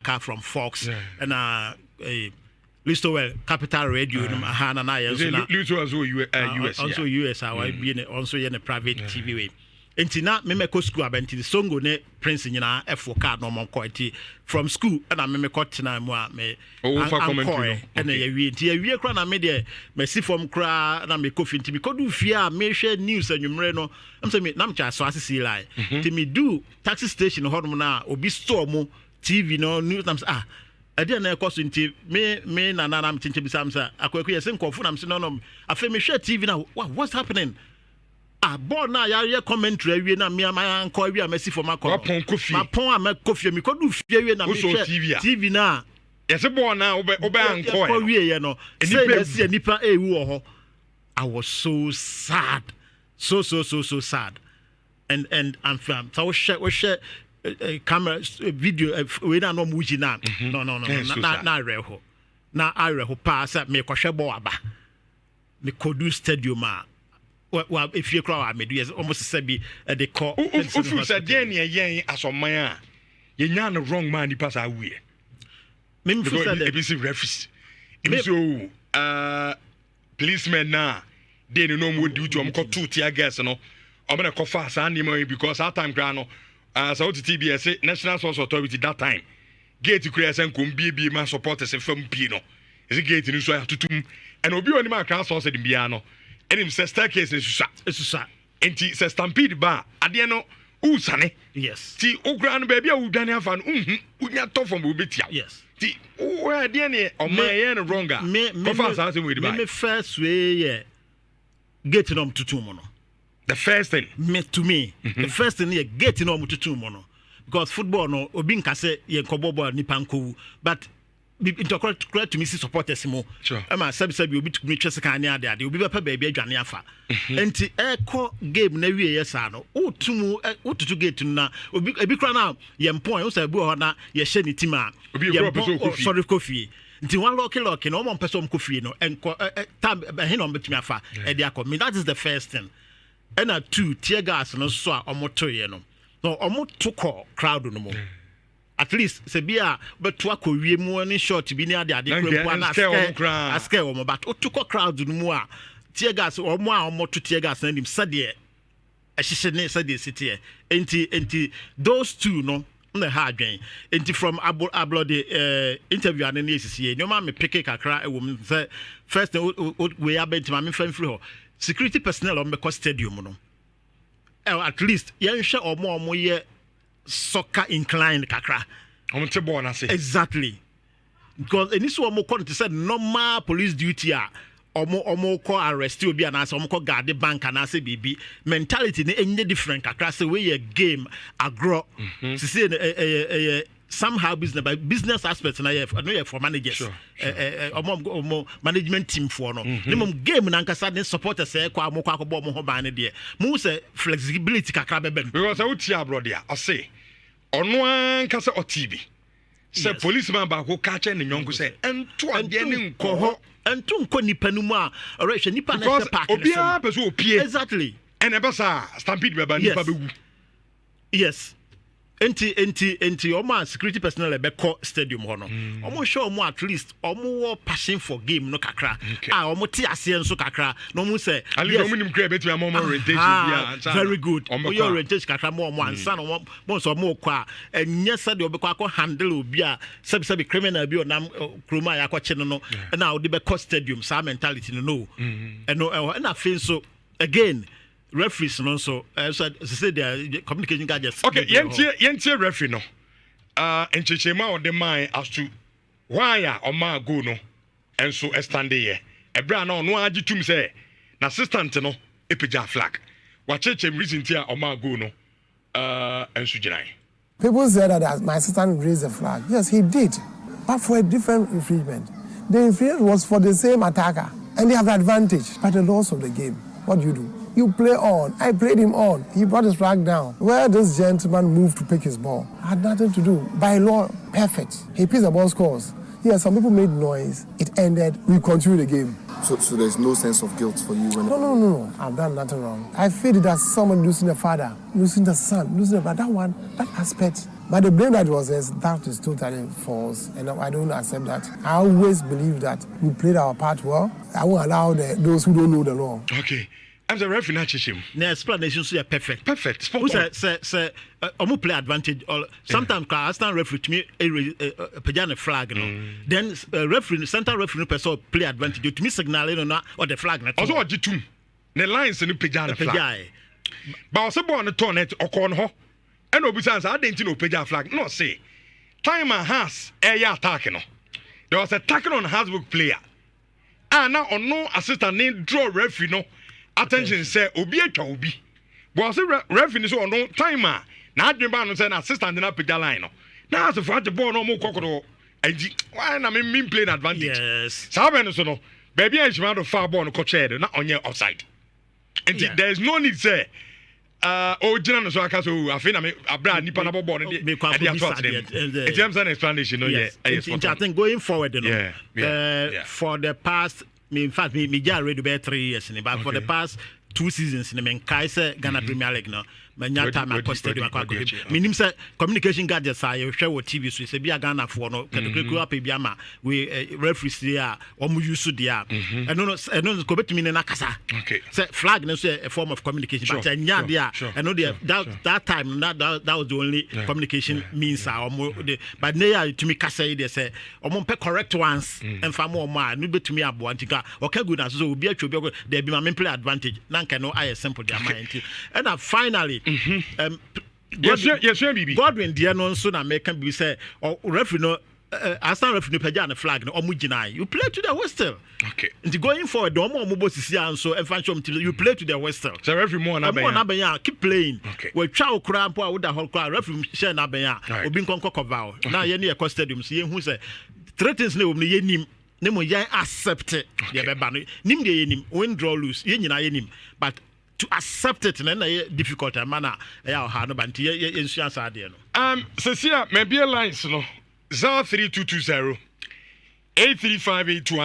Car from Fox ɛna Listowel Capital Radio no aha na na yɛn nso na Listowel nso wɔ US. Ɔnso US a wabie ne ɔnso yɛ ne private TV wei. Nti na memɛkɔ school aba, nti Songo ne Prince nyinaa ɛfo car na ɔmo nkɔ. Nti from school ɛna memekɔ tena mu a me ankɔɛ ɛna yɛwie. Nti yɛwie koraa na me deɛ masi fam koraa na mekɔ fie. Nti mekɔdu fie a mehwɛ news anwummerɛ no ɛm sɛ na mekyɛ aso ase sii line. Nti medu taxi station hɔnom no a obi store mu TV no news nam sɛ, ah, ɛdeɛ na ɛkɔ so. Nti me nana na mekyɛnkyɛn bisa m sɛ akwaku yɛ sɛ nkɔfo nam sɛ no. Afei mehwɛ TV na wow, what's happening? Ah, bɔɔl na yɛayɛ commentary awie na mmea ma ankɔ awie a mɛsi fam akɔ. Wapɔn kɔ fie. Mapɔn a mɛkɔ fie, mekɔdu fie awie na mehwɛ TV na yɛsɛ bɔɔl na wobɛ wobɛ ankɔ. Yɛkɔ wie yɛ no sɛ yɛsi nipa ewu wɔ hɔ. I was so sad, so so so so sad. And amfam sɛ wohwɛ camera video wei na na ɔmo gyi na no, na awerɛho, na awerɛho paa sɛ mekɔhwɛ bɔ aba, mekɔdu stadium a wa efie koraa wa amedu yɛ ɔmo sisa bi ɛde kɔ. Ofu sɛ deɛ ne ɛyɛn asɔman a yɛnya no wrong maa nipa saa wuyɛ. Mímu sɛ dɛ ebi si referees, ebi si o policemen na de ne no ɔmo wɔ duty, ɔmo kɔ tu tear gas no, ɔmo na kɔfa saa nneɛma yi, because saa time koraa no sɛ wote bi ɛsɛ National Sports Authority that time gate kura ɛsɛ nkom biebie ma supporters fam pie no, ɛsɛ gate no nso ayɛ atutum. Ɛna obi a onim Accra Sports Stadium biara no ɛnim sɛ staircase no susua. Esusa. Nti sɛ stampede ba a, adeɛ no wusane. Ti okura no baabi a wudwane afa no nhu, wonya tɔ fam wobɛtia. Ti wo adeɛ ne ɔman ɛyɛ no wrong a kɔfa saa asɛm wei de ba. Me first wei yɛ gate na ɔmo tutu mu no. The first thing. Me, to me, the first thing yɛ gate na ɔmo tutu mu no, because football no, obi nka sɛ yɛn kɔ bɔ bɔɔl nipa nkɔwu, but ntɔkwa kura tumi si supporters mu ɛma sɛbisɛbi obi tumi twɛ sika ne ade ade, obi bɛpɛ baabi adwane afa. Nti ɛkɔ game na wie yɛ saa no, wotu mu ɛ wotutu gate no na obi ebi kura na yɛn pɔn ɛwɔ sɛ ebi wɔ hɔ na yɛhyɛ ne team a yɛn pɔn sɔre kɔ fie. Nti wɔn lock lock na wɔn mpɛ sɛ wɔn kɔ fie no nkɔ ɛ ɛ tam ɛhe na wɔn bɛtumi afa ɛde akɔ. Me, that is the first thing. Ɛna two, tear gas no nso a wɔn to yɛ no na wɔn to kɔ crowd no mu. At least sɛ bi a bɛto akɔ wie mu ne short bi ne ade ade kura mpo ana ascare wɔn, but woto kɔ crowd no mu a, tear gas, wɔn a wɔn to tear gas n'anim sɛdeɛ ɛhyehyɛ ne sɛdeɛ esi teɛ. Nti those two no na ɛha adwene. Nti from Ablɔde interview ane ne esisi yɛ nneɛma mi pick kakra ɛwɔ mu sɛ first wei abɛ. Nti maame nfa nfiri hɔ, security personnel a wɔn bɛkɔ stadium no, at least yɛnhwɛ wɔn a wɔn yɛ soccer inclined kakra. Wɔn te bɔɔl n'ase. Exactly, because eni so wɔn kɔ no te sɛ normal police duty a ɔmo kɔ arrest obi anaasɛ ɔmo kɔ guard bank anaasɛ biribi, mentality ne enye different kakra sɛ wei yɛ game agorɔ. Sisi ɛyɛ somehow business, but business aspect na yɛ ɛno yɛ for managers, ɛ ɛ ɔmo management team foɔ no. Ne mo game nankasa ne supporters ɛkɔ a ɔmo kɔ akɔbɔ ɔmo ho ban ne deɛ mo sɛ flexibility kakra bɛbɛ mu. Because sɛ wotie Aborɔde a ɔse ɔno ankasa ɔtee bi sɛ policeman baako ka kyerɛ ne nyɔnko sɛ ɛnto adeɛ ne nkɔ hɔ. Ɛnto nkɔ nipa no mu a ɔrɛhwɛ nipa na ɛhyɛ park ne so. Obiara pɛ sɛ opie. Ɛna ɛbɛ saa stampede bɛba, nipa bɛwu. Yes, nti ɔmo a security personnel ɛbɛkɔ stadium hɔ no, ɔmo hwɛ ɔmo at least ɔmo wɔ passion for game no kakra a ɔmo te aseɛ nso kakra na ɔmo sɛ. At least ɔmo nim kura ebetumi ama ɔmo orientation bi a ansa. Very good, oyɛ orientation kakra ma ɔmo ansa na ɔmo mo nso ɔmo kɔ a ɛnyɛ sɛdeɛ ɔbɛkɔ akɔ handle obi a sɛbisɛbi criminal bi ɔnam kurom a yɛakɔkye no ɛna ɔde bɛkɔ stadium saa mentality no. Ɛno ɛwɔ. Ɛna afei nso again, referees no nso ɛsɛ sɛ deɛ communication gadgets. Okay, yɛntie referee no nkyɛnkyɛnmu a ɔde maa as to why a ɔmaa goal no nso ɛstand yɛ ɛberɛ a na ɔno agye tum sɛ n'assistant no epagya flag. Wakyerɛkyerɛ mu reason ti a ɔmaa goal no nso gyinae. People said that my assistant raised the flag. Yes, he did, but for a different infringement. The infringement was for the same attacker, and they have the advantage. But the laws of the game, what do you do? You play on. I played him on. He brought his flag down. Where this gentleman moved to pick his ball had nothing to do. By law, perfect. He picks the ball, scores. Yes, some people made noise. It ended. We continue the game. So there's no sense of guilt for you when No. I've done nothing wrong. I feel it as someone losing a father, losing the son, losing a brother. That one, that aspect But the blame that was his, that is totally false, and I don't accept that. I always believe that we played our part well. I won't allow those who don't know the law. Okay. I'm the referee na kyekyɛ mu. Na explanation so yɛ perfect. Perfect. Spot on. Sɛ ɔmo play advantage or sometimes kora assistant referee tumi ere pagya ne flag no. Then referee, center referee no pɛ sɛ play advantage, otumi signal no na ɔde flag no to. Ɔsɛ ɔgye tum ne lines no pagya ne flag. Pagya. Ba ɔsɛ bɔɔl no tɔɔ net, ɔkɔɔ no hɔ ɛna obisa sɛ adɛn nti na ɔpagya flag na ɔse time a Hearts ɛyɛ attack no, there was a tackle on Hearts of Oak player a na ɔno assistant ne draw referee no attention sɛ obi atwa obi, but ɔsɛ referee no sɛ ɔno time a n'adwene baa no sɛ na assistant no apagya line no na asefo agye bɔɔl no, ɔmo kɔ kodo nti why na me play an advantage. Saa bɛn no so no, baabi a nhyima do fa bɔɔl no kɔkyɛɛ no na ɔnyɛ offside nti there is no need sɛ ɔgyina no so aka so, "Oh, afei na me abira a nipa na bɔ bɔɔl no de mekɔ ɛde ato akɔbisa atena mu." deɛ, Nti ɛm sɛ no explanation no yɛ ɛyɛ nti spot I on. think going forward no, for the past me, in fact, me gya radio bɛyɛ 3 years ni, but for the past two seasons ni, me nkae sɛ Ghana Premier League no manya time akɔ stadium akɔ wadi akɔ akyi. Menim sɛ communication gadgets a yɛhwɛ wɔ TV so sɛ bi a Ghanafoɔ no kɛtɛkɛkɛ apɛ bi ama we referees deɛ a wɔn use deɛ a ɛno no kò bɛtumi ne n'akasa sɛ flag no nso yɛ a form of communication, but ɛnya adeɛ a ɛno deɛ that time that was the only communication means a wɔn de, but ne yɛ a tumi kasa yi deɛ sɛ wɔn mpɛ correct ones ɛnfa mu wɔn a no bɛtumi aboa. Nti ka ɔka gu na so sɛ obi atwa obi akɔ dɛbi ma me play advantage na nka no ayɛ simple de ama yɛn. Nti ɛna finally Yɛsua biribi. Godwin deɛ no nso na mɛka biribi sɛ referee no, assistant referee no pagya ne flag no, ɔmo gyina, you play to the whistle. Nti going forward, ɔmo a ɔmo bɔ sisi a nso ɛmfa nhyɛ ɔmo ti, you play to the whistle. Sɛ referee mu ɔna ɔmo bɛn wɔ n'abɛn a, keep playing. Wɔatwa wo koraa mpo a woda hɔ koraa, referee hyɛ n'abɛn a, obi nkɔnkɔ cover wo na yɛne yɛkɔ stadium so yɛhu sɛ three things na ɛwɔ mu no, yɛnim ne mo yɛn accept deɛ bɛba no. Nim deɛ yɛnim, win, draw, lose, yɛn nyinaa yɛnim, but to accept it na ɛna yɛ difficult ama na ɛyɛ ɔha no ba. Nti yɛnsua saa adeɛ no. Sɛsi a mabie lines no, 03220 835 821.